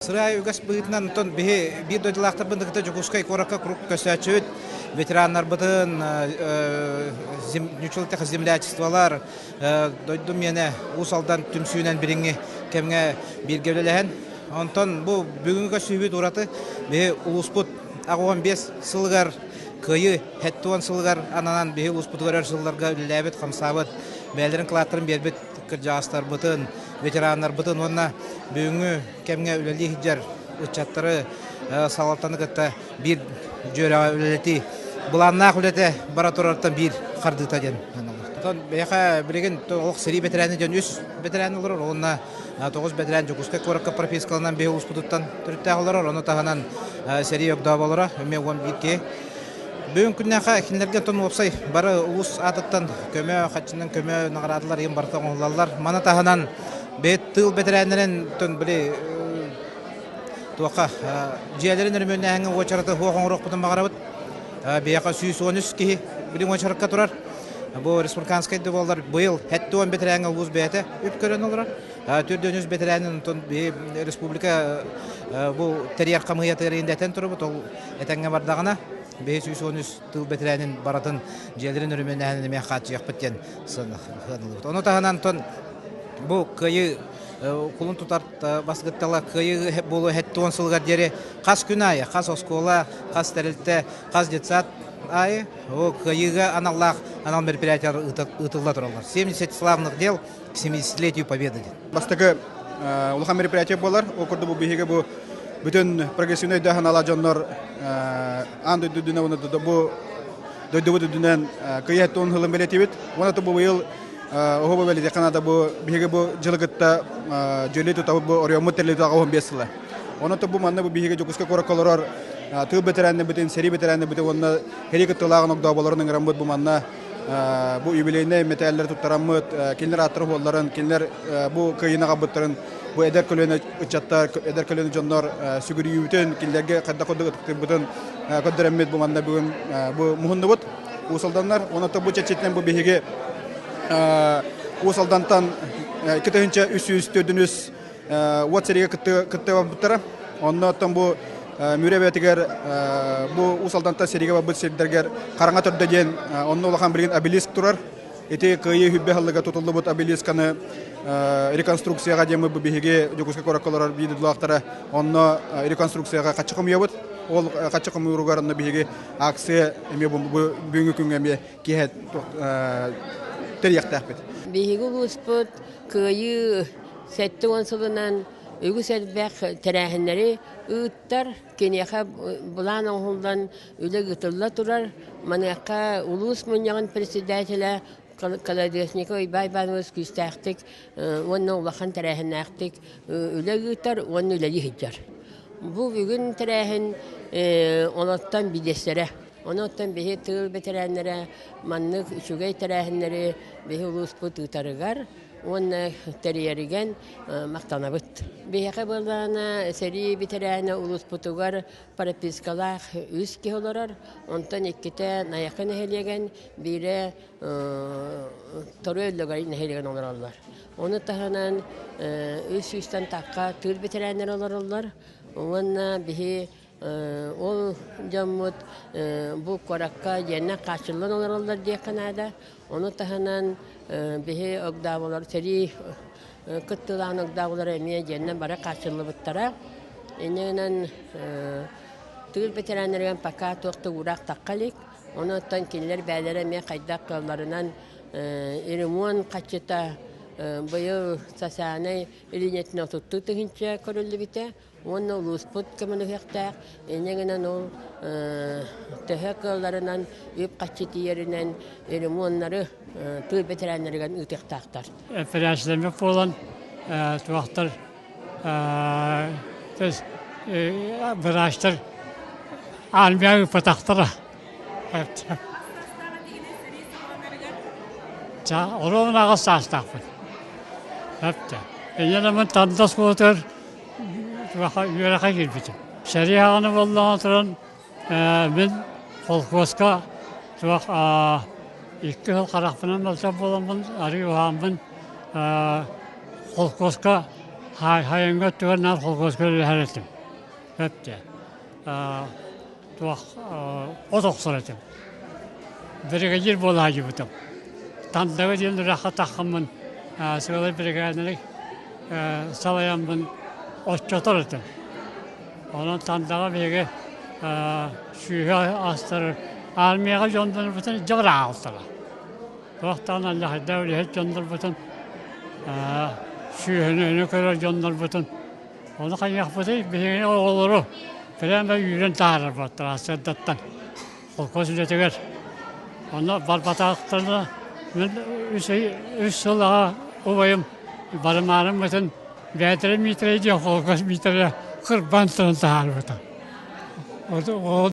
Сырай үгэс быһыытынан онтон биһи биир дойдулаахтарбын кытта Дьокуускай куоракка куруук көстөөччүбүт ветераннарбытын, ньучултах землячестволар, дойдум миэнэ Уус Алдан түмсүүнэн билиҥҥи кэмҥэ бииргэ үлэлэһэн. Онтон бу бүгүҥҥү көстүүбүт ураты биһи улууспут 85 сылыгар Кыайыы 70 сылыгар ананан биһи улууспутугар өр сылларга үлэлээбит, хамсаабыт, бэйэлэрин кылааттарын биэрбит кырдьаҕастарбытын, ветераннарбытын уонна бүгүҥҥү кэмҥэ үлэлии сылдьар ыччаттары салалтаны кытта биир дьүөрэҕэ үлэлэтии былааннаах үлэтэ бара турартан биир хардыыта диэн Оттон биһиэхэ билигин олох сэрии бэтэрээнэ диэн үс бэтэрээн олорор уонна тоҕус бэтэрээн Дьокуускай куоракка пропискаланан биһи улууспутуттан төрүттээх олорор. Ону таһынан сэрии огдооболоро эмиэ 11 киһи. Бүгүн күннээхэ кинилэргэ оттон уопсай бары улуус аатыттан көмө, хаччынан көмө наҕараадалар иһин барыта оҥоһуллаллар. Маны таһынан бэйэ тыыл бэтэрээннэрин оттон били туохха дьиэлэрин өрөмүөннээһиҥҥэ уочараты суох оҥоруохпутун баҕарабыт. Биһиэхэ 113 киһи билим уочаракка турар. Бу республиканскай да буоллар быйыл 70 бэтэрээҥҥэ улуус бэйэтэ үп көрөн олорор. 403 бэтэрээнин онтон республика бу тэрийэр хамыыйатыгар индэтэн турабыт. Ол этэҥҥэ бардаҕына биһи 113 тыл бэтэрээнин барытын дьиэлэрин өрөмүөннээһинин эмиэ хааччыйыахпыт диэн сыаналыыбыт. Ону таһынан онтон бу кыайыы кулун тутар басгыттала кыайыы буолуо 70 сылыгар диэри хас күн аайы, хас оскуола, хас тэрилтэ, хас детсад аайы О, кыайыыга аналлаах анал мероприятиялар ыытылла тураллар. 70 славных дел к 70-летию Победы. Бастакы улахан мероприятие буолар. Ол курдук бу биһиги бу бүтүн прогрессивнай өйдөөх дьоннор аан дойду үрдүнэн уонна бу дойдубут үрдүнэн кыайыы туон сылын бэлиэтиибит. Уонна бу быйыл оһо бэлиэтиэххэ наада бу биһиги бу дьылы кытта дьүөлүү тутабыт бу оройуоммут тэриллибит 85 сыла. Онон бу манна бу биһиги Дьокуускай куоракка олорор тыыл бэтэрээннэрбитин, сэрии бэтэрээннэрбитин уонна сэрии кыттыылааҕын огдооболорун ыҥыраммыт бу манна бу юбилейнай мэтээллэри туттараммыт, кинилэр ааттарын суолларын, кинилэр бу кыайыыны аҕалбыттарын бу эдэр көлүөнэ ыччаттар, эдэр көлүөнэ дьоннор сүгүрүйүүбүтүн, кинилэргэ хайдах курдук ытыктыырбытын көрдөрөммүт бу манна бүгүн бу муһуннубут Уус Алданнар. Онон бу чэрчитинэн бу биһиги Уус Алдантан 2304 уот сэриигэ кытта барбыттара. Онно оттон бу Мүрэ эбэтигэр бу Уус Алдантан сэриигэ барбыт сирдэргэр Хараҥа төрдө диэн онно улахан билигин обелиск турар. Ити Кыайыы хүббэ сыллыга тутуллубут обелисканы реконструкцияҕа диэн бу биһиги Дьокуускай куоракка олорор биир дойдулаахтара онно реконструкцияҕа хаччы хомуйабыт. Ол хаччы хомуйууругар онно биһиги акция эмиэ бу бүгүҥҥү күҥҥэ эмиэ киэһэ тэрийиэхтээхпит. Биһиги улууспут Кыайыы 70 сылынан үгүс элбэх тэрээһиннэри ыыттар. Киниэхэ былаан оҥоһуллан үлэ ыытылла турар. Маныаха улуус мунньаҕын председателэ Колодезников Иван Иванович күүстээхтик уонна улахан тэрээһиннээхтик үлэ ыытар уонна үлэлии сылдьар. Бу бүгүн тэрээһин олортон биэстэрэ. Онон биһи тыыл бэтэрээннэрэ маннык үчүгэй тэрээһиннэри биһи улууспут ыытарыгар уонна тэрийэригэн махтанабыт. Биһиэхэ буоллаҕына сэрии бэтэрээнэ улууспутугар пропискалаах үс киһи олорор, онтон иккитэ Найахы нэһилиэгин, биирэ Торуй Өллөгөй нэһилиэгин олороллор. Ону таһынан үс сүүстэн тахха тыыл бэтэрээннэрэ олороллор уонна биһи Ол дьоммут бу куоракка дьиэннэн хааччыллан олороллор диэххэ наада. Ону таһынан биһи огдооболор сэрии кыттыылаах огдооболор эмиэ дьиэннэн бары хааччыллыбыттара. Инньэ гынан тыыл бэтэрээннэригэр пока туох да уураах тахха илик. Онон кинилэр бэйэлэрэ эмиэ хайдах кыалларынан ремонт хаччыта быйыл социальнай линиятын отуттуу тыһыынча көрүллүбүтэ. Уонна улууспут көмөлөһүөхтээх. Инньэ гынан ол төһө кыалларынан үп-харчы тиийэринэн ремоннары тыыл бэтэрээннэригэр ыытыахтаахтар. Эпэрээссийэлэммит буолан туохтар быраастар армияҕа ыыппатахтара. Оруобуна аҕыс саастаахпын. Инньэ гынан Танда оскуолатыгар үөрэххэ киирбитим. Сэрии аҕаны буоллаҕына туран мин холкуоска туох икки сыл харахпынан мөлтөх буоламмын арыы уһааммын холкуоска Хайыҥҥа өттүгэр наар холкуоска үлэлэһэр этим. Өптө. Туох от охсор этим. Бригадир буола сылдьыбытым. Тандага диэн үрэххэ таххаммын сыалай бригаданы салайаммын оччотор этим. Онон Тандаҕа биһиги сүүһэ астар армияҕа дьоннорбутун дьабыр аҕалтара. Туохтаан аллахайда үлэһит дьоннорбутун сүөһүнү көрөр дьоннорбутун ону хайыахпытый биһиги оҕолору прямо үүрэн таһаарарбаттар сырдаттан холкуос үлэтигэр онно барбатахтарына мин үс, үс сыл аҕа убайым барымаарыммытын Бээтэрэ Миитэрэй диэн холкуос Миитэрэ кырбаан туран таһаарбыта. Ол